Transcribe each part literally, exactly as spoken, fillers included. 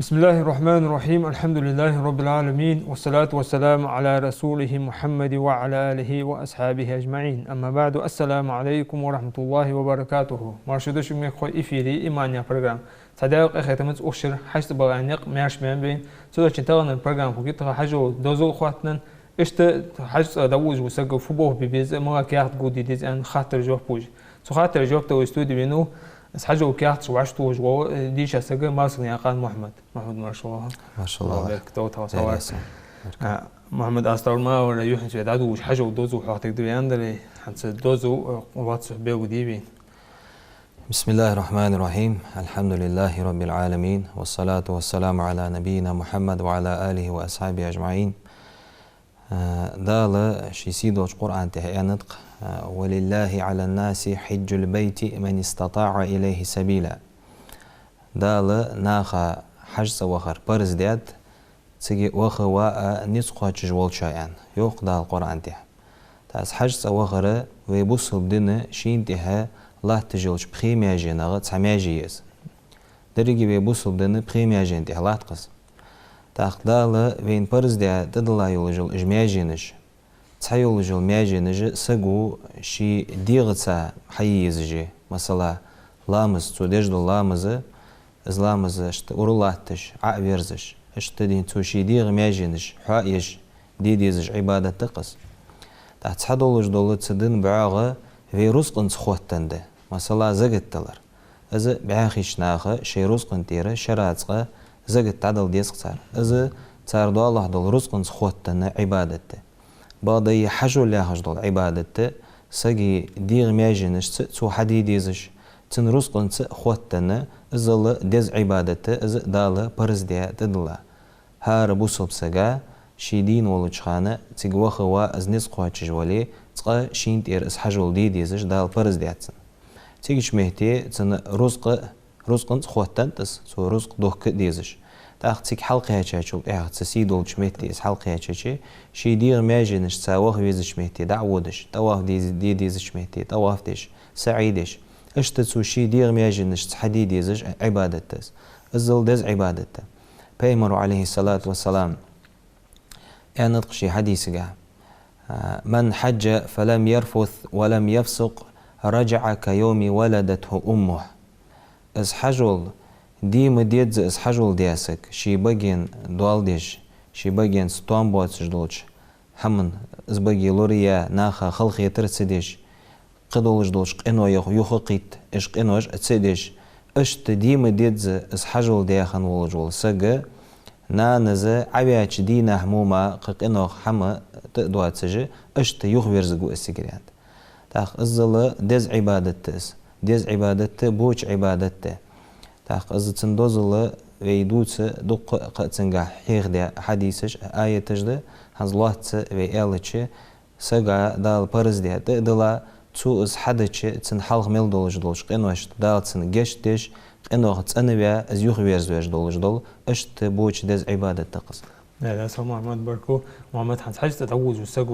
بسم الله الرحمن الرحيم. الحمد لله رب العالمين. والصلاة والسلام على رسوله محمد وعلى آله وأصحابه أجمعين. أما بعد. السلام عليكم ورحمة الله وبركاته. Марша да шо, мехкахой, эфире «Иман» яха программа. Цхьа даькъа къахетамца укх шера Хьажцӏа багӏа никъ маьрша бен бен. Цудухьа тахан программа хургья тха хьажол дозал хоттаденна. Иштта хьажцӏа дӏаволалуш вола саг фу болх бе беза, малагӏа каьхат гулде деза аьнна хаттара жоп луш. Цу хаттара жоп дала вай студе венав из хьажол каьхаташ вӏашагӏтохаш вола, э, дийша саг Малсагнаькъан Мухьмад. Мухьмад, марша воагӏалва. Марша воагӏалва. Аллах беркат долда тхога. Беркат. А, Мухьмад, астагӏфируллах, вай юххьанца вай дӏадувлаш хьажол дозал хьоахадергда вай, аьнна дале, хьанца дозал, э, лоацца белгалде вай. بسم الله الرحمن الرحيم. الحمد لله رب العالمين. والصلاة والسلام على نبينا محمد وعلى آله وأصحابه أجمعين. Э, Дала ший сий долча Къуръан тӏа аьннад-кх, э: «ولله على الناس حج البيت من استطاع إليه سبيلا». Дала наха хьажцӏа вахар парз даьд, цига ваха ва а низ кхоачаш волча, аьнна, йоах-кх Дала Къуръан тӏа. Тӏаккха из хьажцӏа вахар вай бусалба дина шийна тӏехьа латташ йолча пхе маьженах цхьа маьже я из. Деррига вай бусалба дина пхе маьжена тӏехьа латт-кх из. Тӏаккха Дала вайна парз даь тӏадилла йолаш йола уж маьженаш, цхьа йолаш йола маьженаш саго ший дегӏаца хьае езаш я. Масала, ламаз, цо деш дола ламаз, из ламаз иштта ура латташ, ӏо а верзаш, иштта дин цо ший дегӏа маьженаш хьоа а еш, де дезаш ӏибадат да-кх из. Тӏаккха цхьа долаш дола цу дина бӏоагӏа вай рузкъанца хоттаденна да, масала, закат далар. Из бӏаьхийча наха шоай рузкъан тӏера шера цкъа закат дӏадала деза-кх цар. Из цар доалахьа дола рузкъанца хоттаденна ӏибадат да. Бакъда из хьажол яхаш дола ӏибадат да, сага дегӏа маьженашца цо хьаде дезаш, цун рузкъанца хоттаденна, иззал деза ӏибадат да, из Дала парз даь тӏадилла. ХӀара бусалба сага ший дийна волча хана цига ваха ва из низ кхоачаш вале, цкъа шийна тӏера из хьажол де дезаш Дала парз даьд цунна. Цигача метте цун рузкъа, рузкъанца хоттаденнад из, цо рузкъа дохка а дезаш. Тӏаккха цига хьалкхаьчачул тӏехьагӏа, цу сий долча метте из хьалкхаьчача, ший дегӏа маьженашца ваха везача метте дӏа а водаш, тӏаваф де, де дезача метте тӏаваф деш, саӏй деш, иштта цо ший дегӏа маьженашца хьаде дезаш ӏибадат да из. Иззал деза ӏибадат да. Пайхамара, عليه الصلاة والسلام, аьннад-кх ший хьадисагахь: «من حج فلم يرفث ولم يفسق رجع كيوم ولدته أمه». Из хьажол, де ма дезза из хьажол даь саг, ший баген доал деш, ший багенца тоам боацаш долча хӏаман, из баге лораяь наха халахетар ца деш, кхыдолаш долча къинойх юха а кхийтта, уж къинош а ца деш, иштта де ма дезза из хьажол даь хинна волаш вола саг, нанас ӏоваьча дийнахьа мо мара кхы къинойх хӏама тӏа а доацаш, иштта юхаверзаргва из цигара, аьннад. Тӏаккха иззал деза ӏибадат да из. Деза ӏибадат да, боча ӏибадат да. Тӏаккха из цун дозал вай дувца дуккха а кхы а цунгахь хьехадаь хьадисаш а, аяташ да, хӏанз лоацца вай аьлча, сага Дала парз даь тӏа а дилла, цо из хьадича, цунна хьалха мел долаш долча къиношта Дала цунна гешт деш, къинойх цӏенваь, из юхаверзавеш долаш дола, иштта боча деза ӏибадат да-кх из. Да, да, Салман Мухьмад, баркал. Мухьмад, хӏанз хьажцӏа дӏаволалуш вола саг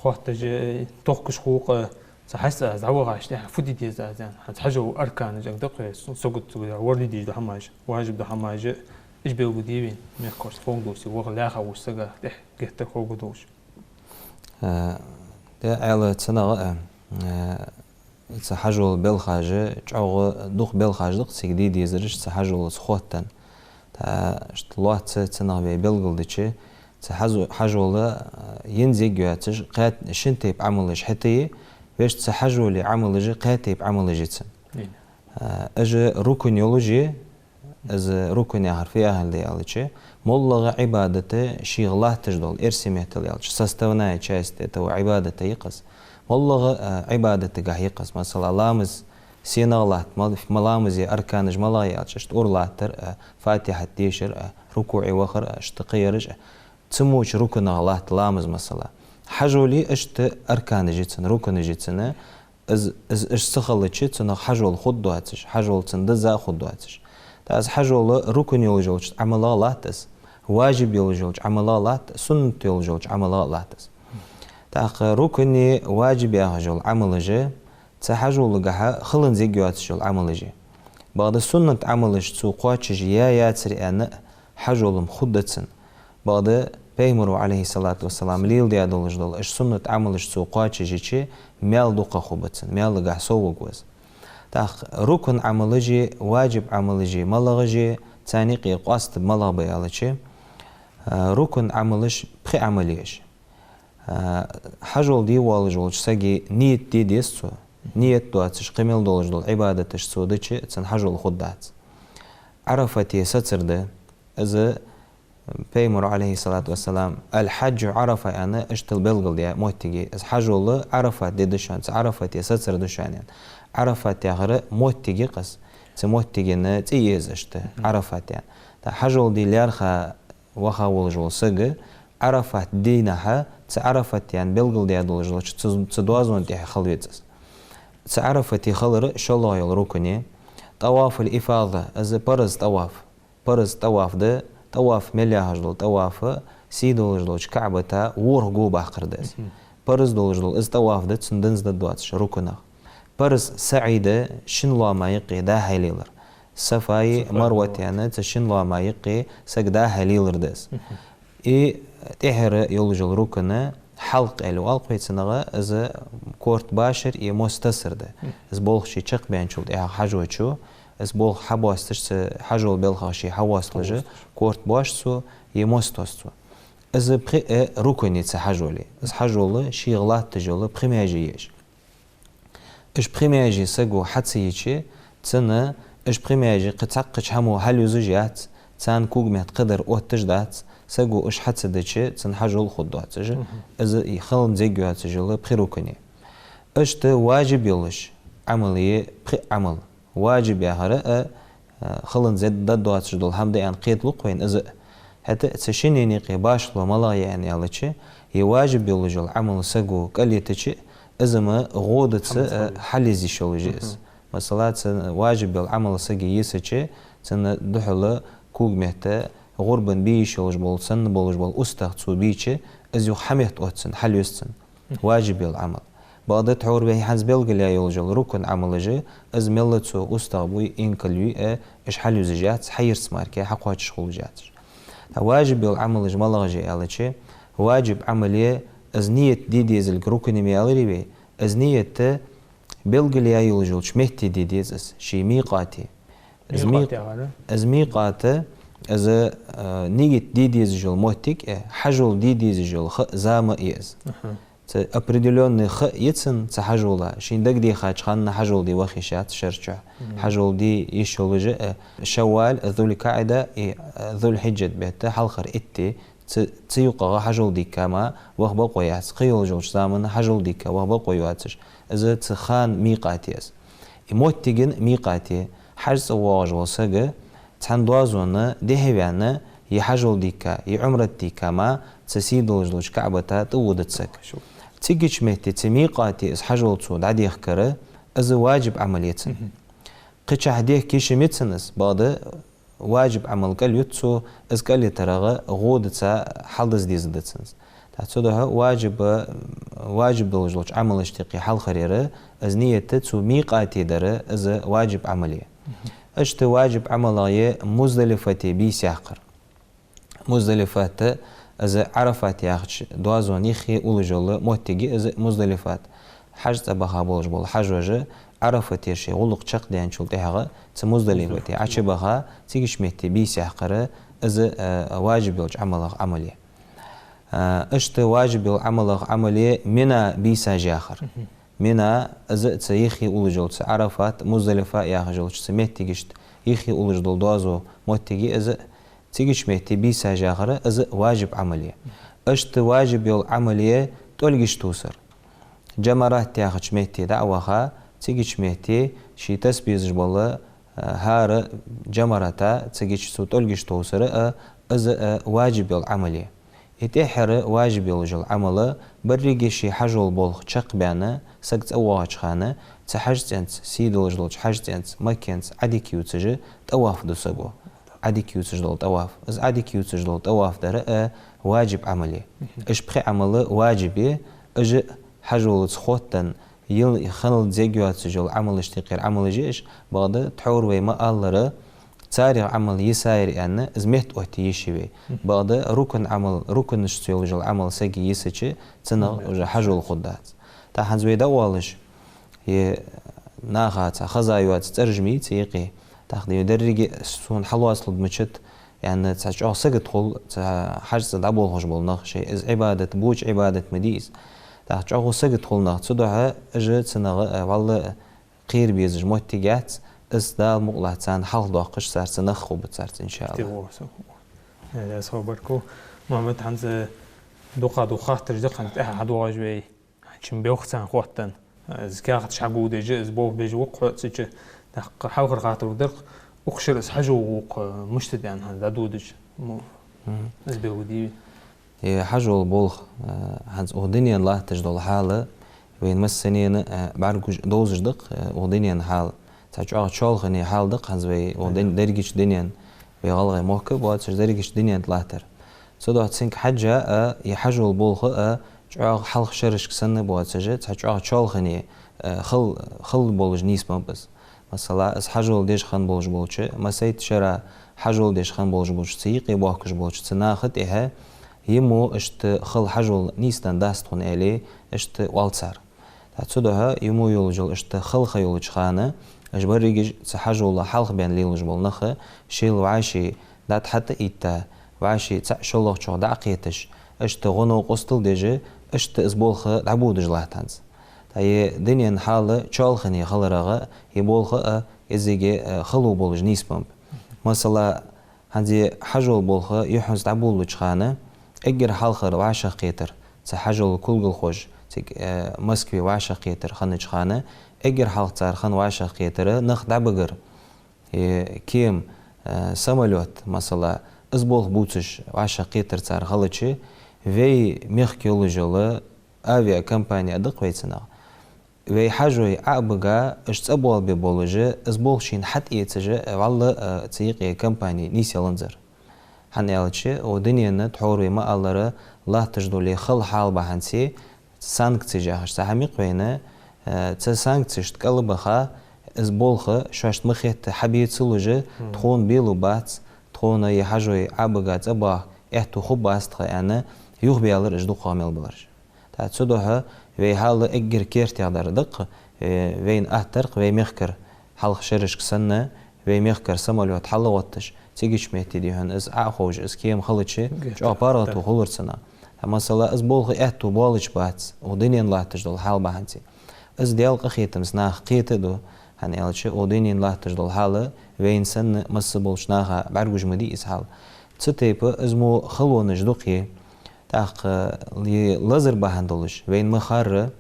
хоттадеш, тохкаш хул-кх, цу хьажцӏа дӏавахача тӏехьа фу де деза аз, аьнна. Хӏанз хьажола арканаш ага да-кх вай, сагот цугара ворди дезаш дола хӏамаш, важиб дола хӏамаш, уж белгалде вайна, мехкахошта ховргдолаш, ваха лаьрхӏа волча сага тӏехьа геттара ховргдолаш. Э, де, аьлча цунах, э, э, цу хьажола белхаш, чӏоагӏа дукха белхаш да-кх цига де дезараш цу хьажолаца хоттаденна. Тӏаккха иштта лоацца цунах вай белгалдича, цу хьажо-, хьажола, э, еза йоацаш кхаь-, шин тайпа ӏамалаш хӏаьта я, вешта цу хьажола ӏамалаш кхаь тайпа ӏамалаш я цун. Э, уж рукн йолаш я, из рукн яхар фу яхилга да аьлча, моллагӏа ӏибадат шийх латташ дола, эрсий меттала аьлча, составная часть этого ӏибадата я-кх из. МоллагӀа, а, Ӏибадатагахь я-кх из. Масала, ламаз сенах латт, мал-, ма-, ламаза арканаш малагӀа я аьлча, иштта ура латтар а, фатихьат дешар а, рукуӀе вахар а, иштта кхыяраш а. Цу моча рукнах латт ламаз, масала. Хьажола иштта арканаш я цун, рукнаш я цун. Из, из, из ца хилча, цунах хьажол хургдоацаш, хьажол цун деза а хургдоацаш. ТӀаккха из хьажол рукн йолаш йолча Ӏамалех латт из, важиб йолаш йолча Ӏамалех латт, суннат йолаш йолча Ӏамалех латт из. ТӀаккха рукни важиб яхаш йола Ӏамалаш цу хьажолагахьа хиланза йоацаш йола Ӏамалаш я. Бакъда суннат Ӏамалаш цо кхоачаш я яцар аьнна а хьажол-м хургда цун. Бакъда Пайхамара, Ӏалайхи ссалату вассалам, леладаь долаш дола уж суннат Ӏамалаш цо кхоачаш йича, маьл дукха хургба цун, маьлагахьа совгӀа ва из. ТӀаккха рукн Ӏамалаш а, важиб Ӏамалаш а малагӀаш я, царна юкъе къоастам малагӀа ба аьлча, а, рукн Ӏамалаш пхи Ӏамал я уж. А, хьажол де воаллаш волча сага ният де деза цо. Ният доацаш, кхы мел долаш дола Ӏибадаташ цо дича, цун хьажол хургдац. Ӏарафате сацар да, из Пайхамара, Ӏалайхи ссалату вассалам, «الحج عرفة» аьнна, иштта белгалдаь моттиг я. Из хьажол Ӏарафате да шоана, цу Ӏарафате сацар да шоана аьнна. Ӏарафат яхар моттиг я-кх из. Цу моттиган цӀи я из иштта, Ӏарафат аьнна. ТӀаккха хьажол де лаьрхӀа ваха волаш вола саг Ӏарафат дийнахьа, цу Ӏарафат аьнна белгалдаь долаш долча цу, цу доазон тӀа хила веза из. Цу Ӏарафате хилар шоллагӀа йола рукн я. ТӀавафул ифада, из парз тӀаваф. Парз тӀаваф да, тӀаваф мел яхаш дола тӀаваф, сий долаш долча КаӀбата ворхӀ го баккхар да из. Парз долаш дола из тӀаваф да, цун динза да доацаш рукнех. Парз саӀй да, шин лоама юкъе дӀа-хьа лелар. Сафаи Марвати аьнна, цу шин лоама юкъе саг дӀа-хьа лелар да из. И тӀехьара йолаш йола рукн хьалкъ аьле оал-кх вай цунах, из корта башар е мос тасар да. Из болх ше чакхбаьнначул тӀехьагӀа хьажочо, из болх хьабоасташ, цу хьажола балхах ше хьавоасталаш, корта боаш цо е мос тос цо. Из пхи а рукн я цу хьажола. Из хьажол шийх латташ йола пхи маьже я уж. Уж пхи маьже саго хьа ца йича, цунна уж пхи маьже кхы цхьаккхача хӀамо хьалъюзаш яц, царна когаметта кхыдар отташ дац, саго уж хьа ца дича, цун хьажол хургдоацаш. Из хиланза йоацаш йола пхи рукн я. Иштта важиб йолаш Ӏамал я пхи Ӏамал. Важиб яхар а, а, хиланза доацаш дола хӀама да аьнна кхеталу-кх вайна из а. ХӀаьта а цу шинне юкъе башхало малагӀа я аьнна аьлча, е важиб йолаш йола Ӏамал саго кӀалйитача, из-м гӀодца, а, хьалъеза йиш йолаш я из. Масала, цу важиб йола Ӏамал сага йисача, цунна духьала когаметта гӀурбан бе йиш йолаш бола, санна болаш бола устагӀа цо бийча, из юха хьаметта отт цунна, хьалъюз цунна. Важиб йола Ӏамал. Бакъда тхьовра вай хӀанз белгалъяь йолаш йола рукн Ӏамалаш, из мел цо устагӀа буй, инкал юй а, уж хьалъюзаш яц, хьаерзац мара, хьакхоачаш хулаш яц уж. ТӀаккха важиб йола Ӏамалаш малагӀаш я аьлча, важиб Ӏамал я, из ният де дезилга рукн я ма аьларий вай, из ният белгалъяь йолаш йолча метте де деза из, ший микъате. Из микъат микъ-, яхар? Из микъат, из, а, нигат де дезаш йола моттиг, э, хьажол де дезаш йола ха, зама я из. Цу определённый ха я цун цу хьажола, шийна дагадехача хана хьажол де ваха йиш яц шарчо. Хьажол де йиш йолаш я, э, Шавваль, Зуль-КаӀда и, э, Зуль-Хьиджат бетта хьалхара итт ди, цу, цу юкъагӀа хьажол дийхка ма ваха бокъо яц, кхы йолаш йолча замана хьажол дийхка ваха бокъо йоацаш. Из цу хана микъат я из. И моттиган микъат я. ХьажцӀа воагӀаш вола саг цхьан доазонна дехьаваьнна, е хьажол дийхка, е Ӏумрат дийхка ма, цу сий долаш долча КаӀбата тӀаводац саг. Цигача метте, цу микъате из хьажол цо дӀадехкар, из важиб Ӏамал я цун. Кхычахьа дехка йиш ма я цун из, бакъда важиб Ӏамал кӀалйита цо, из кӀалйитарах гӀодаца хьалдиза деза да цун из. ТӀаккха цудухьа важиб, важиб долаш долча Ӏамалашта юкъе хьалхаръяр, из ният цу микъате дар, из важиб Ӏамал я. Иштта важиб Ӏамалех я Муздалифате бийса яккхар. Муздалифат, из Ӏарафат яхача доазона юххе уллаш йола моттиг я из Муздалифат. ХьажцӀа баха болаш бола хьажош Ӏарафате шоай гӀулакх чакхдаьнначул тӀехьагӀа цу Муздалифате Ӏочубаха, цигача метте бийса яккхар, из, э, важиб йолча Ӏамалех Ӏамал я. Э, иштта важиб йолча Ӏамалех Ӏамал я Мина бийсаш яхар. Мина, из цу юххе уллаш йола, цу Ӏарафат, Муздалифа яхаш йолча цу моттигашта юххе уллаш дола доазув моттиг я из, цигача метте бийсаш яхар, из важиб Ӏамал я. Иштта важиб йола Ӏамал я тӀолгаш тувсар. Джамарат яхача метте дӀа а ваха, цигача метте ший таса безаш бола, э, хӀара джамарата, цигача цу тӀолгаш тувсар, э, из, э, важиб йола Ӏамал я. И тӀеххьара важиб йолаш йола Ӏамал, беррига ший хьажола болх чакхбаьнна, саг цӀавоагӀача хана, цу хьажцӀенца, сий долаш долча хьажцӀенца, Макканца Ӏадика ювцаш тӀаваф ду саго. Ӏадика ювцаш дола тӀаваф. Из Ӏадика ювцаш дола тӀаваф дар а важиб Ӏамал я. Мгм. Уж пхи Ӏамал важиб я, уж хьажолаца хоттаденна, йил-, ханал зег йоацаш йола Ӏамалашта юкъера Ӏамалаш я уж, бакъда тхьовра вай ма аллара, царех Ӏамал йисаяр аьнна, из метта оттае йиш я вай. Мгм. Бакъда рукн Ӏамал, рукнашца йолаш йола Ӏамал сага йисача, цунах Мгм. уже хьажол хургдац. ТӀаккха хӀанз вай дӀаоалаш, е наха цхьа хоза йоаца цӀераш ма йий цу юкъе. ТӀаккха деррига сона хьалоацалургда мичад, аьнна, цхьа чӀоагӀа сагота хул цу хьажцӀа дӀаболхаш бола нах, шоай из Ӏибадат, боча Ӏибадат ма дий из. ТӀаккха чӀоагӀа сагота хул нах, цудухьа уж цунах, э, валла кхера безаш моттиг яц, из Дала мукъалахь царна хьалхадоаккхаш, царца нах хургба царца, иншааллахӀ. Тихо, со. Э, я со барку. Мухьаммад, хӀанз дукха-дукха хаттараш да-кх хӀанз тӀехьа хьадоагӀаш вай. Чим белха царна хоттаденна. Из каьхаташ хьагулдеш, из болх беш ва-кх хьо цу чу. ТӀаккха хьалхара хаттар дар-кх, укх шера из хьажол гӀулакх мишта да аьнна хӀанз дӀадодаш. Му-, Мгм. из белгалде вай. Е хьажола болх, э, хӀанз укх дунен латташ дола хьал, вайна массанена, э, бӀаргагуш, довзаш да-кх, э, укх дунен хьал. Цхьа чӀоагӀа чоалхане хьал да-кх хӀанз вай укх дун-, Ага. дерригача дунен, вай ГӀалгӀай мохк а боацаш, дерригача дунен тӀа латтар. Цудухьа цунга хьежжа а, е хьажола болх а чӀоагӀа хьалха шерашка санна боацаш, цхьа чӀоагӀа чоалхане, э, хала, хала болаш нийсбеннаб из. Масала, из хьажол деш хинна болаш болча, массайтта шера хьажол деш хинна болаш болча, цу юкъе боахкаш болча цу наха тӀехьа, е мо иштта хала хьажол нийсденнадац тхона аьле, иштта оал цар. ТӀаккха цудухьа е мо йолаш йола иштта хала ха йолча хана, уж берригаш цу хьажола хьалхабаьнна лелаш бола нах, шоайла вӀаший дӀатӀа хьатӀаэтта, вӀаший цхьа шоллагӀчох дӀакхеташ, иштта гӀо-новкъостал деш, иштта из болх дӀабодаш латт хӀанз. ТӀаккха е дунен хьал чоалхане хиларах, е болх а кӀезига, э, хало болаш нийсбеннаб. Масала, хӀанз е хьажола болх юххьанца дӀаболалуча хана, эггара хьалхара вӀашагӀкхетар, цу хьажола кулгалхоша, цига, э, Москве вӀашагӀкхетар хиннача хана, эггара хьалха цар хинна вӀашагӀкхетар нах дӀабигар, е кема, э, самолёт, масала, из болх бувцаш вӀашагӀкхетар цар хилча, вай мехка йолаш йола авиакомпани а да-кх вай цунах. Вай хьажой Ӏо а бига, уж цӀабоалабе болаш, из болх шийна хьатӀаэцаш, валлахӀи, э, цу юкъе компани нийсъяланзар. ХӀана аьлча, укх дунен тӀа тхьовра вай ма аллара латташ дола хала хьал бахьанце, санкцеш яхаш цхьа хӀама я-кх вайна, э, цу санкцешта кӀал а баха, из болх шоашта ма хетта хьабе ца луш, Мгм. тхона бело бац, тхона е хьажой Ӏо а бига цӀабаха аьттув хургбац тха аьнна, юхабаьлар уж дукхагӀа мел балараш. ТӀаккха цудухьа вай хьал эггара кертера дар да-кх, э, вайна атта дар-кх вай мехкара хьалха шерашка санна, вай мехкара самолёт хьалгӀотташ, цигача метте, дий хьона, из Ӏо а ховш, из кема хилча, Геттара. чӀоагӀа паргӀато хулар цунах. ТӀаккха, масала, из болх аьттув боаллача бац, укх дунен латташ дола хьал бахьанце. Из Даьла къахетамца наха кхета а ду, хӀана аьлча, укх дунен латташ дола хьал вайна санна масса болча наха бӀаргагуш ма дий из хьал. Цу тайпа из мо халонаш дукха я. ТӀаккха, э, лазар бахьан долаш, вайна ма харра,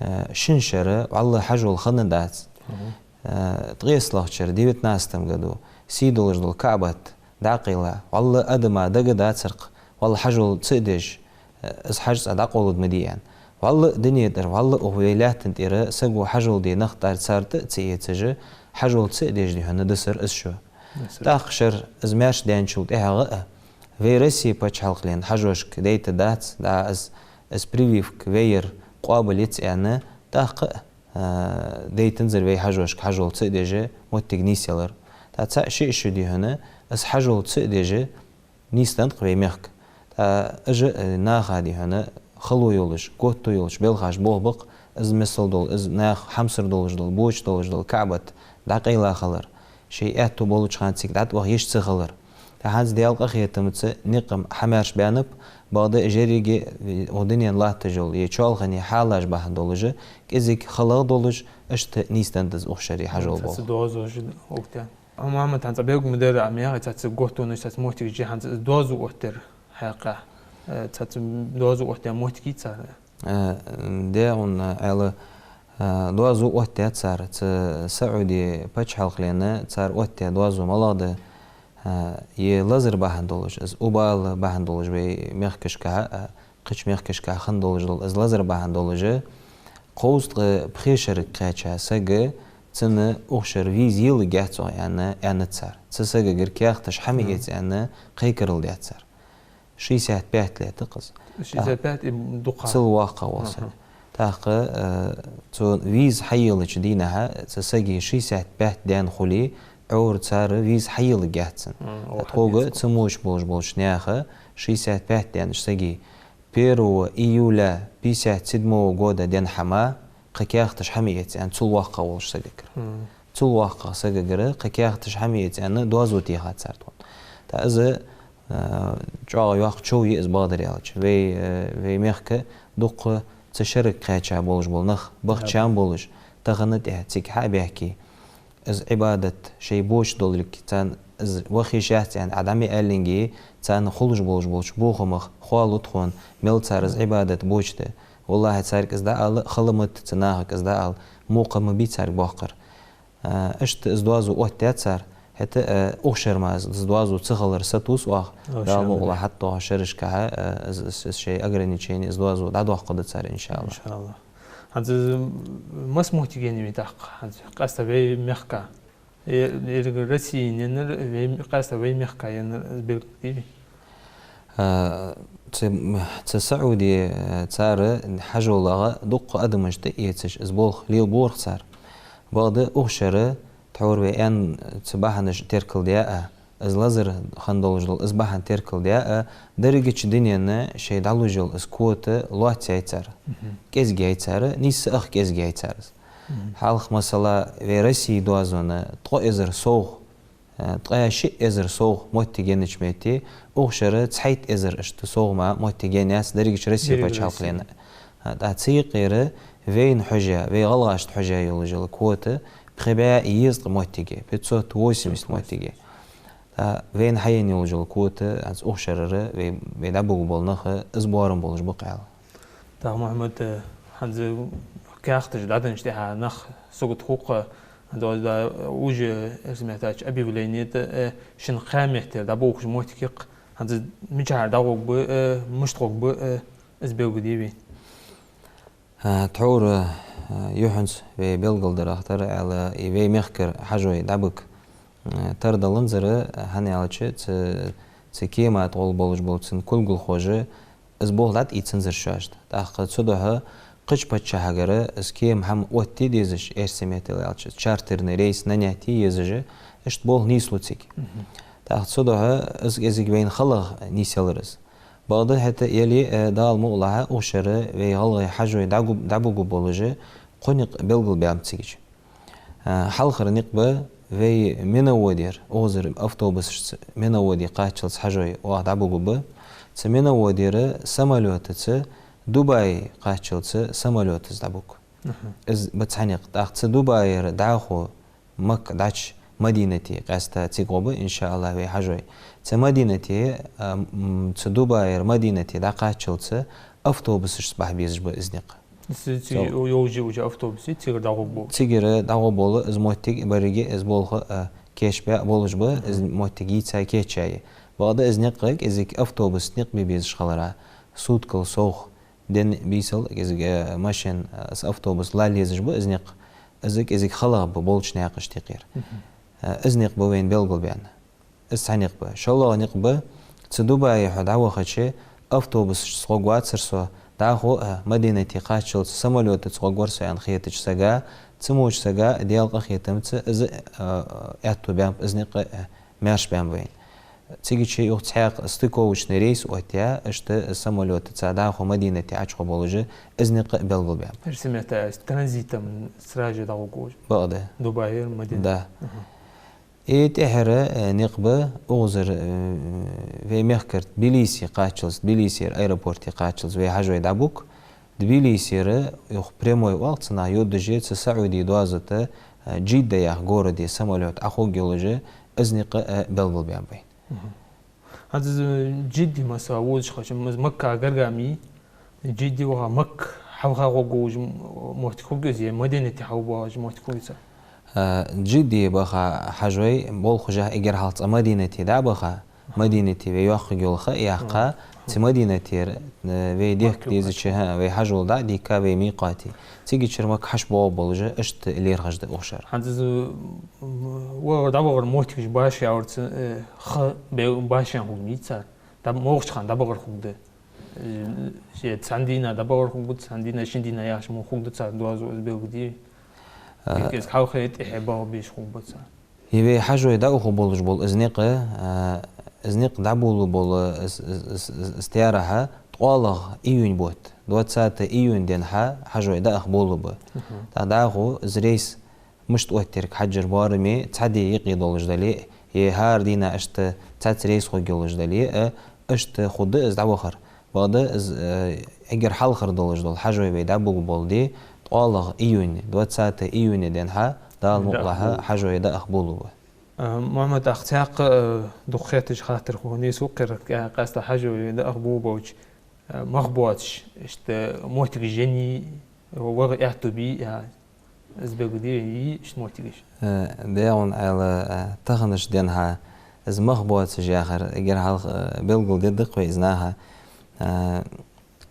э, шин шера валлахӀи хьажол хиннадац. Мгм. Э, ткъаеслагӀча шера, девятнадцатом году, сий долаш дола КаӀбат дӀакъайла, валлахӀи адама дагадацар-кх, валлахӀи хьажол ца а деш, э, из хьажцӀа дӀакъовларгда ма дий аьнна. ВаллахӀи дунен тӀара, валлахӀи укх вай лаьттан тӀара саго хьажол де нах тӀара цар тӀа а ца эцаш, хьажол ца а деш, дий хьона, дисар из шу. Дисар. ТӀаккха шера из маьрша даьнначул тӀехьагӀа а, вай Россе паччахьалкхен хьажошка дайта дац, дӀа из, из прививка вай яр къоабал яц аьнна, тӀаккха а, э, дайтанзар вай хьажошка хьажол ца а деш, моттиг нийсъялар. ТӀаккха цхьа ши а шу, дий хьона, из хьажол ца а деш, нийсденнад-кх вай мехка. ТӀаккха уж, э, наха, дий хьона, хало йолаш, готто йолаш белхаш болх ба-кх, из миссел дола, из наха хьамсара долаш дола, боча долаш дола КаӀбат дӀакъайла хилар, шоай аьттув болча хана цига дӀатӀаваха йиш ца хилар. ТӀаккха хӀанз Даьла къахетамца никъ-м хьамаьрша баьннаб, бакъда уж еррига, э, укх дунен латташ йола е чоалхане хьалаш бахьан долаш, кӀезига халагӀа долаш, иштта нийсденнад из укх шера хьажол болх. Цхьацца доазув уж укх тӀа. Ӏо, Мухьаммад, хӀанз цхьа белгал ма дарра, Ӏа ма яхий, цхьацца готто йолаш, цхьацца моттигаш я хӀанз из доазув оттадаьр хьакъехьа. Э, цхьацца доазув оттадаь моттиг йий цар? Э, дегӀун, э, Ӏаьла, э, доазув оттадаьд цар, цу СаӀуди паччахьалкхен цар оттадаь доазув малагӀа да, А, е лазар бахьан долаш, из убала бахьан долаш вай мехкашка, а, кхыча мехкашка хинна долаш дола, из лазар бахьан долаш, кхузткъа пхе шерага кхаьча саг, цунна укх шера виза елларгьяц оаха аьнна, аьннад цар. Цу сагагара каьхаташ хьа ма эца аьнна, кхайкарал даьд цар. Шестьдесят пять лет да-кх из. Шестьдесят пять и дукха. Цул воккхагӀа вола саг. Аха. ТӀаккха, э, цо виза хьаеллача дийнахьа, цу сага шестьдесят пять даьнна хуле, Ӏора цар виза хьаелларгьяц цунна. М, о, тхога хьаелларгьяц. Цу моча болаш болча наха шестьдесят пять даьннача сага первого июля пятьдесят седьмого года денз хьа ма, кхы каьхаташ хьа ма эца аьнна, цул воккхагӀа волча сагагара. М. Цул воккхагӀча сагагара кхы каьхаташ хьа ма эца аьнна, доазув теха цар тхона. ТӀаккха из, э, чӀоагӀа йоккха чов я из, бакъдар аьлча. Вай, э, вай мехка дукха цу шерага кхаьча болаш бола нах, бахчан болаш, тахан тӀехьа цига хьа а баьхке, из Ӏибадат шоай боча долга, царна из ваха йиш яц аьнна, Ӏа дӀа ма аьллинге, царна хулаш болаш болча бохамах хоалу тхона, мел цар из Ӏибадат боча да. ВаллахӀи, царга из дӀаала хала ма да, цу нахага из дӀаала мукъа ма бий царга боаккхар. А, иштта из доазув оттадаьд цар, хӀаьта, а, укх шера мара из доазув ца хилар сатувс оаха, Дала мукъалахь, хӀаьта тхоай шерашка, а, из, из, из шоай ограничени, из доазув дӀадоаккхаргда цар, иншааллахӀ. ИншааллахӀ. ХӀанз из масса моттиге еннай тӀаккха, хӀанз къаьстта вай мехка. Э, еррига Россе еннай, вай, къаьстта вай мехка еннай, из белгалдий вай? А, цу, цу Саудие, а, цар хьажолагӀа дукха адамаш тӀаэцаш, из болх лелабора-кх цар. Бакъда укх шера, тхьовра вай аьнна, цу бахьанаш теркалдаь а, из лазар хинна долаш дола из бахьан теркалдаь а, дерригача дунен шоай дӀалуш йола из квота лоацъяьй цар. Мгм. КӀезигъяьй цар, нийсса ах кӀезигъяьй цар из. Мгм. Хьалха, масала, вай Россе доазон ткъо эзар совгӀа, э, ткъаь шиъ эзар совгӀа моттиг еннача метте, укх шера цхьайтта эзар иштта совгӀа мара моттиг еннаяц дерригача Россе паччахьалкхен. Деррига Россе. А, тӀаккха цу юкъера вайна хьожаш, вай гӀалгӀашта хьожаш йолаш йола квота пхи бӀаь езткъа моттиг я, пятьсот восемьдесят моттиг я. ТӀаккха вайна хьаенна йолаш йола квота, хӀанз укх шерара вай, вай дӀабугаргбола нах, из боарам болаш ба-кх аьнна. ТӀаккха, Мухьаммад, э, хӀанз каьхаташ дӀаденнача тӀехьа нах сагот хул-кх, хӀанз да уже, эрсий меттала аьлча, объявлени тӀа, э, шун кхаь меттера дӀаболхаш моттиг я-кх, хӀанз мичахьара дӀагӀоргба, э, мишта гӀоргба, э, из белгалдий вай? А, тхьовра, а, юххьанца вай белгалдарах тара аьнна, и вай мехкара хьажой дӀабига, а, тара даланзар, а, хӀана аьлча, цу, цу кема тӀа гӀолла болаш бола цун кулгалхоша из болх дӀатӀаийцанзар шоашта. ТӀаккха цудухьа кхыча паччахьагара из кема хӀама оттае дезаш, эрсий меттала аьлча, чартерный рейс нанять е езаш, иштта болх нийслу цига. Мгм. ТӀаккха цудухьа из кӀезига вайна халагӀа нийсъялар из. Бакъда хӀаьта яле, э, Дала мукъалахь, укх шера вай гӀалгӀай хьажой дӀагу-, дӀабугаргболаш кхо никъ белгалбаьннаб цигача. Э, хьалхара никъ ба вай миноводера, укхазара автобусашца миноводе кхаччалца хьажой оаха дӀабугаргба. Цу миноводера самолётаца Дубае кхаччалца самолётаца дӀабуг. Аха. Из ба цхьа никъ. ТӀаккха цу Дубаера дӀахо Макка дӀачу Мадинате къаьстта цига гӀоргба, иншааллахӀ, вай хьажой. Цу Мадинате, а, м, цу Дубаера Мадинате дӀакхаччалца автобусашца бахьа безаш ба из никъ. Цу, цу, цо йолаш я уже автобус, цигара дӀагӀоргболаш? Цигара дӀагӀоргбола из моттиг, беррига из болх, а, кийчбаь болаш ба, из моттиг йийца кийчъяьй. Бакъда из никъ кӀезига автобусаца никъ бе безаш хиларах, суткал совгӀа, ден, бийсал кӀезига, э, машен, э, из автобус лалла езаш ба из никъ. Из кӀезига халагӀа ба болча наькъашта юкъера. Мгм. Э, из никъ ба вайна белгалбаьнна. Из цхьа никъ ба. ШоллагӀа никъ ба, цу Дубае хьо дӀавахача, автобусашца гӀоргвацар со, дӀахо, э, Мадинате кхаччалца самолётаца гӀоргвар со аьнна хетача сага, цу моча сага, Даьла къахетамца, из, э, аьттув баьннаб, из никъ, э, маьрша баьннаб вайна. Цигача юха цхьаькха стыковочный рейс оттаяь, иштта самолётаца дӀахо Мадинате ӀочугӀоргболаш, из никъ белгалбаьннаб. Эрсий меттала аьлча, транзитом сразу же дӀагӀоргволаш. Бакъда. Дубаера Мадинате. Да. Аха. И тӀехьара, э, никъ ба, укхазара, э, вай мехкара Тбилисе кхаччалца, Тбилисера аэропорте кхаччалца вай хьажой дӀабуг. Тбилисера юха прямой оал-кх цунах, йодаш я цу Саудий доазув тӀа, э, Джидда яха городе самолёт Ӏохургйолаш, из никъ, э, белгалбаьннаб вайна. Мгм. ХӀанз из, э, Джидде, масала, водаш хилча, из Макка гаргга ма йий, Джидде ваха Макка хьалха гӀоргволаш м-, моттиг хургья из, е Мадинате хьалха гӀоргволаш моттиг хургья из? А, Джидде баха хьажой, болх беш эггара хьалха цкъа Мадинате дӀабаха, Мадинате вай йоаккхаргйола ха а яьккха, цу Мадинатера, э, вай дехка дезача, хӀа, вай хьажол дӀа а дийхка вай микъате. Цигачара Макка хьаьша боагӀа болаш, иштта лерхӀаш да укх шера. ХӀанз из, м, вар дӀавахар моттигаш башха явар цу, э, ха бе-, башха хургда цар. ДӀа-, могӀача хана дӀабахар хургда. Э, ше цхьан дийнахьа дӀабахар хургба, цхьан дийнахьа, шин дийнахьа яхаш мо хургда цар доазув, из белгалде. А. Кез хьалхе тӀехье бахар беш хургба цар. Е вай хьажой дӀаухаш болаш бола из никъ, а, из никъ дӀаболабу бола из, из, из, из, из таьрахь ткъоалагӀа июнь бутт, двадцатое июнь денз хьа-, хьажой дӀаахаш болабу. Мгм. ТӀаккха дӀахо из рейс мишта оттаергья хьажар боараме, цхьа ди юкъе долаш дале, е хӀара дийнахьа иштта цхьацца рейс хургйолаш дале, а, иштта хургда из дӀавахар. Бакъда из, э, эггара хьалхара долаш дола хьажой вай дӀаболабу бола ди, ткъоалагӀа июнь, двадцатое июнь денз хьа, Дала мукъалахь, хьажой дӀаахаш болабу. Э, Мухьаммад, тӀаккха цхьаькха, э, дукха хетташ хаттар хул нийсса укх кхера, э, къаьстта хьажой дӀаахаш болабу болча, э, мах боацаш, иштта моттигаш еннай, ваха аьттув бий, я из белгалде, йий иштта моттигаш? Э, дегӀун Ӏаьла, э, таханарча денз хьа, из мах боацаш яхар, эггара хьалха, э, белгалде даккха вай из наха. Э,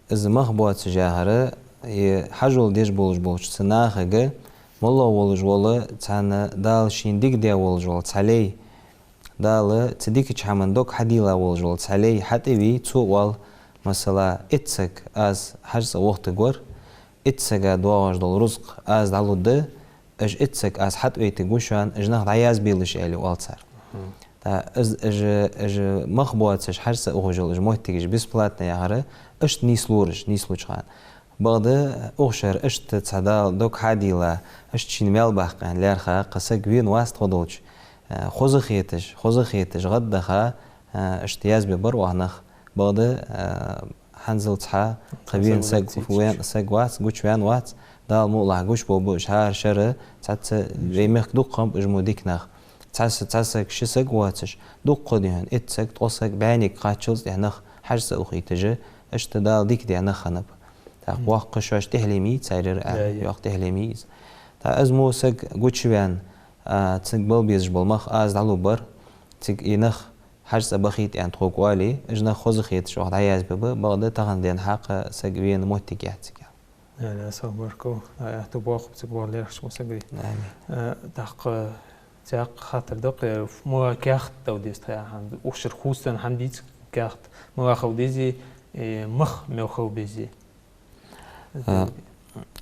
из мах боацаш яхар, е хьажол деш болаш болча цу нахага, моллагӀа волаш вола цхьан Дала шийна дика даь волаш вола цхьа лай, Дала цу дикача хӀаман дог хьадийла волаш вола цхьа лай хьатӀавий, цо оал, масала, итт саг аз хьажцӀа вахийтаргвар, итт сага доагӀаш дола рузкъа аз дӀалургда, уж итт саг аз хьатӀавайтаргва шоана, уж нах дӀаязбелаш, аьле оал цар. Мгм. ТӀаккха из, уж, уж мах боацаш хьажцӀа ухаш йола уж моттигаш бесплатно яхар, иштта нийслураш, нийслуча хана. Бакъда укх шера иштта цхьа Дала дог хьадийла, иштта шийна маьл баккха лаьрхӀа кхы саг вена вац тхо долча, э, хоза хеташ, хоза хеташ гӀаддаха, э, иштта язбе бар оаха нах. Бакъда, э, хӀанзалца хьа кхы вена саг, вена саг вац, гучаваьнна вац, Дала мукъалахь гучабоалабу уж хӀара шера, цхьацца вай мехка дукха хиннаб уж мо дика нах. Цхьа са-, цхьа саг, ши саг воацаш, дукха дийнахьа итт саг, ткъо саг, бӀаьннега кхаччалца тӀехьа нах хьажцӀа ухийташ, иштта Дала дика даь нах хиннаб. ТӀаккха воккха шоаш тӀехьале ма йий царера, а, йоккха тӀехьале ма йий из. ТӀаккха из мо саг гучаваьнна, а, цига бала безаш бола мах аз дӀалургбар, цига из нах хьажцӀа бахийта аьнна тхога оале, уж нах хоза хеташ оаха дӀаязбергба, бакъда тахан денз хьа кхы саг вена моттиг яц цига. Даьла раьза хилва, баркал. Ай, аьттув боаккхалба цига вар лерхӀаш мо саг вий. Амин. Э, тӀаккха цхьаькха хаттар да-кх, э, малагӀа каьхат тӀа деза тха яхар, укх шера хувцаденна хӀама дий-цу каьхат, малагӀа хила дезий, э, мах мел хила безий? А,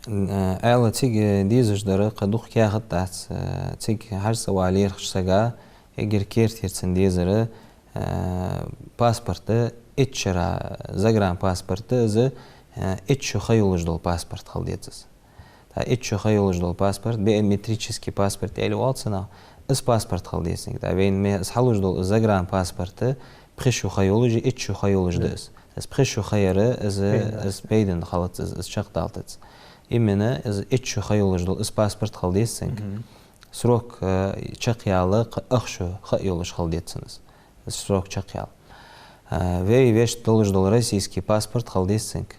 э, Ӏаьла цига дезаш дар кхы дукха каьхат дац, э, цига хьажцӀа ваха лерхӀача сага эггара керттера цунна дезар, э, паспорт, итт шера загранпаспорт, из, э, итт шу ха йолаш дола паспорт хила деза из. ТӀаккха итт шу ха йолаш дола паспорт, биометрический паспорт аьле оал цунах, из паспорт хила деза цунга. ТӀаккха вайна ме-, из хьалуш дола из загранпаспорт, пхи шу ха йолаш, итт шу ха йолаш да из. Из пхи шу ха яр, из, из пайдана хилац, из, из чакхдалийтац. Именно из итт шу ха йолаш дола из паспорт хила деза цунга. Мгм. Срок, э, чакхъяла кхы ах шу ха йолаш хила деза цунна из. Из срок чакхъяла. Э, вай вешта долаш дола российский паспорт хила деза цунга.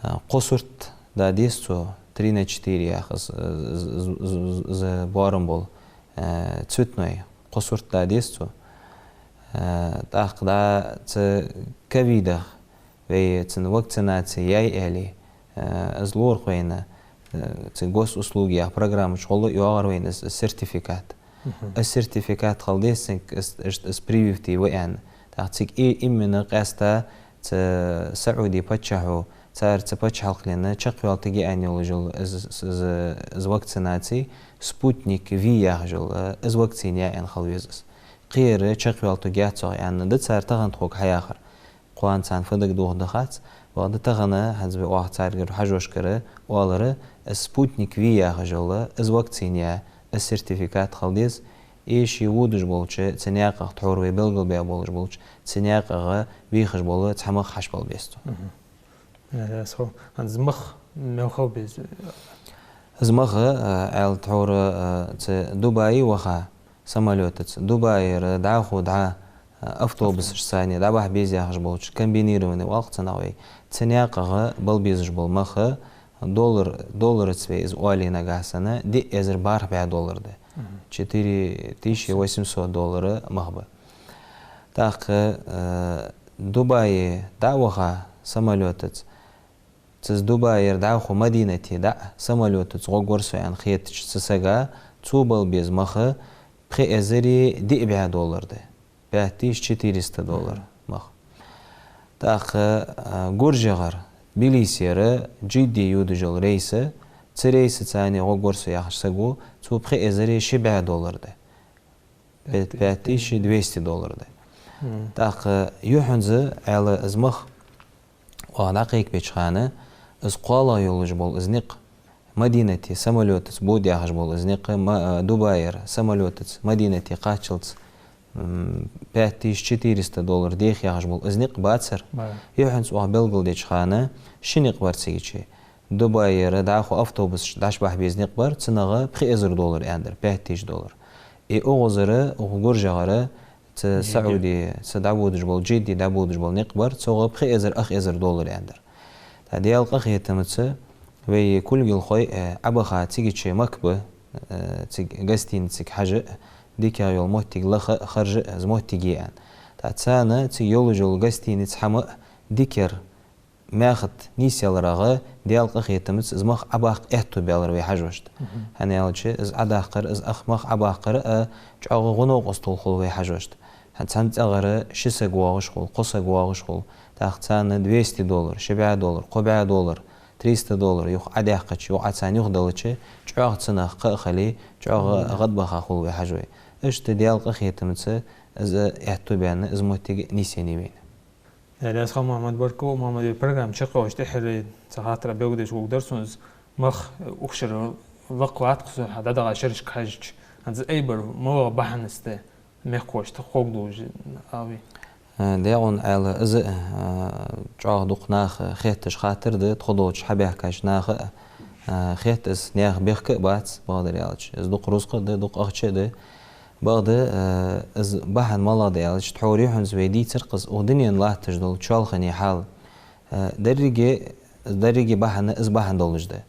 Э, кхо сурт да деза цо, три на четыре яха из, из, из, из, из боарам бола, э, цветной, кхо сурт да деза цо. Э, тӀаккха да цу ковидах вай цун вакцинаци яьй аьле, э, из лоархӀ вайна, э, цу госуслуги яха программа чу гӀолла йоагӀар вайна из, из сертификат. Мгм. Из сертификат хила деза цунга, из, из, из привитый ва аьнна. ТӀаккха цига и-, именно къаьстта цу Саудий паччахьо, цар цу паччахьалкхенна чакхйоалийтаргья аьнна йолаш йола из, из, из, из вакцинаци, Спутник V яхаш йола, э, из вакцина я аьнна хила веза из. Кхыяр чакхйоалийтаргьяц оаха аьнна да цар тахан тхога хьаяхар. Кхоана царна фу дагадоха да хац, бакъда тахан хӀанз вай оаха царгара хьажошкара оалар, из Спутник V яхаш йола, из вакцина я, из сертификат хила деза, из ше водаш болча цу наькъах, тхьовра вай белгалбаь болаш болча цу наькъагӀа вехаш бола цхьа мах хьаьша бала беза цо. Мгм. Э, со, хӀанз мах мел хила беза? Из мах, э, Ӏаьла тхьовра, э, цу Дубае ваха самолётаца, Дубаера дӀахо дӀа, э, автобусашца дӀабахьа беза яхаш болча, комбинированный оал-кх цунах вай, цу наькъагӀа бала безаш бола мах, э, Доллар, доллараца вай из оале нагахьа санна, диъ эзар бархӀ бӀаь доллар да. Четыре тысячи восемьсот доллара мах ба. ТӀаккха, э, Дубае дӀа а ваха самолётаца, цу Дубаера дӀахо Мадинате дӀа а самолётаца гӀоргвар со аьнна хетача цу сага, цо бала беза мах пхи эзари диъ бӀаь доллар да. Пять тысяч четыреста доллар мах. ТӀаккха, а, ГуржегӀара, Тбилисера Джидде йодаш йола рейс, цу рейсаца гӀоргвар со яхача саго, цо пхи эзари ши бӀаь доллар да. Пять тысяч двести доллар да. ТӀаккха юххьанца, Ӏаьла, из мах оаха дӀакхайкабеча хана, из кхоалагӀа йолаш бола из никъ, Мадинате самолётаца бода яхаш бола из никъ, ма-, а, Дубаера самолётаца Мадинате кхаччалца, м, пять тысяч четыреста доллар деха яхаш бола из никъ бацар. Юххьанца оаха белгалдеча хана, ши никъ бар цига чу. Дубаера дӀахо автобусаш дӀачубахьа беза никъ бар, цунах пхи эзар доллар аьннадар, пять тысяч доллар. И укхазара, укх ГуржегӀара, цу Джидде. СаӀуде, цу дӀабодаш бола, Джидде дӀабодаш бола никъ бар, цох пхи эзар ах эзар доллар аьннадар. ТӀаккха Даьла къахетамца вай кулгалхой, э, Ӏобаха цига чу Макка ба, э, цига гостиницага хьажа, дикагӀа йола моттиг лаха, харжа, из моттиг е аьнна. ТӀаккха царна цига йолаш йола гостиница хӀама дикагӀа маьхах нийсъяларах Даьла къахетамца из мах Ӏобаккха аьттув баьлар вай хьажошта. ХӀана аьлча, из Ӏодаккхар, из ах мах Ӏобаккхар а чӀоагӀа гӀо-новкъостал хул вай хьажошта. ХӀанз цхьан цӀагӀара ши саг воагӀаш хул, кхо саг воагӀаш хул. ТӀаккха царна двести доллар, ши бӀаь доллар, кхо бӀаь доллар, триста доллар юха Ӏодаьккхача, юха Ӏа царна юхаделча, чӀоагӀа цунах кхаъ хиле, чӀоагӀа гӀадбаха хул вай хьажой. Иштта Даьла къахетамца из аьттув баьнна, из моттиг нийсъеннай вайна. Даьла раьза хилва, Мухьаммад, баркал. Мухьаммад, вай программа чакхйоалаш тӀехьара цхьа хаттар белгалдеш воагӀаргдар сона. Из мах укх шера лакха латт-кх со, хьа дӀадахача шерашка хьежача. ХӀанз айбар малагӀа бахьанаш да, мехкахошта ховргдолаш, а вай? Э, даькъан Ӏаьла, из, э, чӀоагӀа дукха наха хетташ хаттар да, тхо долча хьабаьхкача наха, э, хетт из, наьха бехк а бац, бакъдар аьлча. Из дукха рузкъа а да, дукха ахча а да. Бакъда, э, из бахьан малагӀа да аьлча, тхьовра юххьанца вай дийцар-кх из, укх дунен латташ дола чоалхане хьал. Э, деррига, деррига бахьан из бахьан долаш да.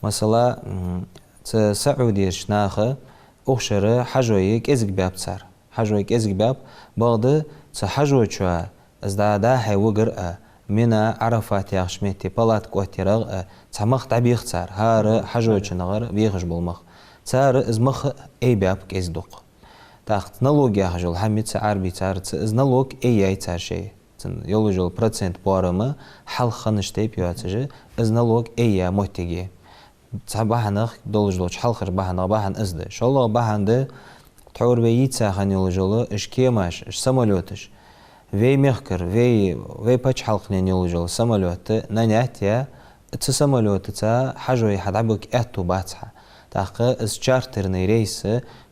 Масала, м, цу СаӀудерча наха укх шера хьажой кӀезига баьб цар. Хьажой кӀезига баьб, бакъда цу хьажочоа из дӀа-, дӀа-хьа вигар а, Мина, Ӏарафат яхача метте палатка оттаярах а, цхьа мах дӀабех цар, хӀара хьажочунагара бехаш бола мах. Цар из мах а айбаьб кӀезига-дукха. ТӀаккха налог яхаш йола хӀама я цу Ӏарбий цар, цу из налог айяьй цар шоай. Цун йолаш йола процент боарам хьалха хиннача тайпара йоацаш, из налог айя моттиг я. Цхьа бахьанех долаш долча хьалхарча бахьанех бахьан из да. ШоллагӀа бахьан да, тхьовра вай йийца хинна йолаш йола уж кемаш, уж самолёташ. Вай мехкара, вай, вай паччахьалкхенна йолаш йола самолёт нанять яь, цу самолётаца хьажой хьадӀабига аьттув бац хьа. ТӀаккха из чартерный рейс,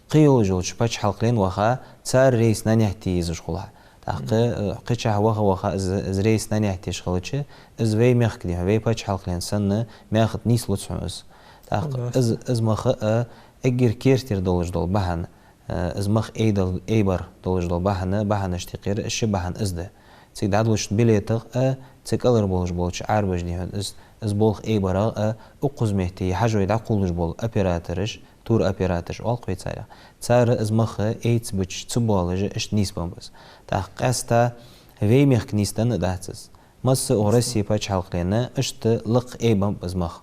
кхыйолаш йолча паччахьалкхен ваха, цар рейс нанять е езаш хул хьа. ТӀаккха, э, кхычахьа ваха-ваха из, из рейс нанять еш хилча, из вай мехка, дий хьона, вай паччахьалкхен санна, маьхах нийслуц хьона из. ТӀаккха из, из мах а, э, эггара керттера долаш дола бахьан, э, из мах айдал-, айбар долаш дола бахьан, бахьанашта юкъера ши бахьан из да. Цига дӀадолалуш билетах а, цу кӀалхара болаш болча Ӏарбаша, дий хьона, из, из болх айбарах а, укхаза метте хьажой дӀакхувлаш бола оператораш, туроператораш оал-кх вай царех. Цар из мах айцабича ца боалаш, иштта нийсбеннаб из. ТӀаккха къаьстта вай мехка нийсденна а дац из. Масса а укх Россе паччахьалкхенна иштта лакха айбеннаб из мах.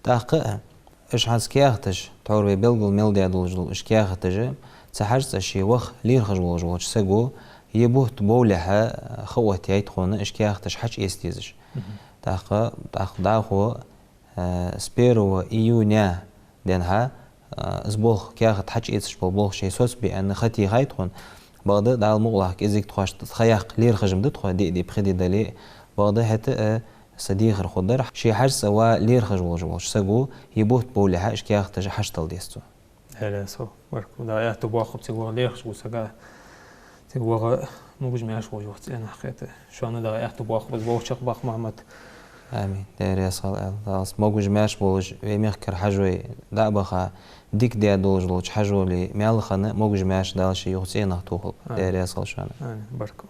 ТӀаккха а уж хӀанз каьхаташ, тхьовра вай белгал мел даь долаш дола уж каьхаташ, цу хьажцӀа ше ваха лерхӀаш волаш волча саго, е бутт бовлехьа, ха оттаяьй тхона уж каьхаташ хьачуэца дезаш. ТӀаккха, тӀаккха дӀахо, э, с первого июня денз хьа, э, из болх каьхат хьачуэцаш бола болх шоай соцабе аьнна ха техай тхона. Бакъда Дала мукъалахь кӀезига тхоашта ха яккха лерхӀаш ма да тхо, диъ ди, пхи ди дале а. Бакъда хӀаьта а са дехар хургдар, ше хьажцӀа ваха лерхӀаш волаш волча саго, е бутт бовлехьа уж каьхаташ хьачудала деза цо. Даьла раьза хилва, баркал. Дала аьттув боаккхалба цига ваха лерхӀаш волча сага, цига ваха могаш-маьрша волаш, юха цӀенах кхета. Шоана Дала аьттув боаккхалба из болх чакхбаккха, Мухьаммад. Амин. Даьла раьза хилва, Ӏаьла. Дала могаш-маьрша болаш, вай мехкара хьажой дӀа а баха, дика даь долаш долча хьажолий маьл хинна, могаш-маьрша Дала ший юха цӀенах тохалба. Амин. Даьла раьза хилва шоана. Амин. Баркал.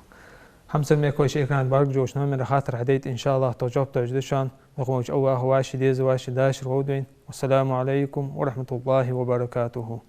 Хьамсара мехкахой, шоай экрана тӀа бӀаргагуш йолча номера хаттар хьадайта, иншааллахӀ, тхо жоп дала деза шоана. Дукха волча АллахӀа вай ший деза, вай ший дашар гӀовдвайна. Вассаламу Ӏалайкум ва рахьматуллахӀи ва баракатухӀ.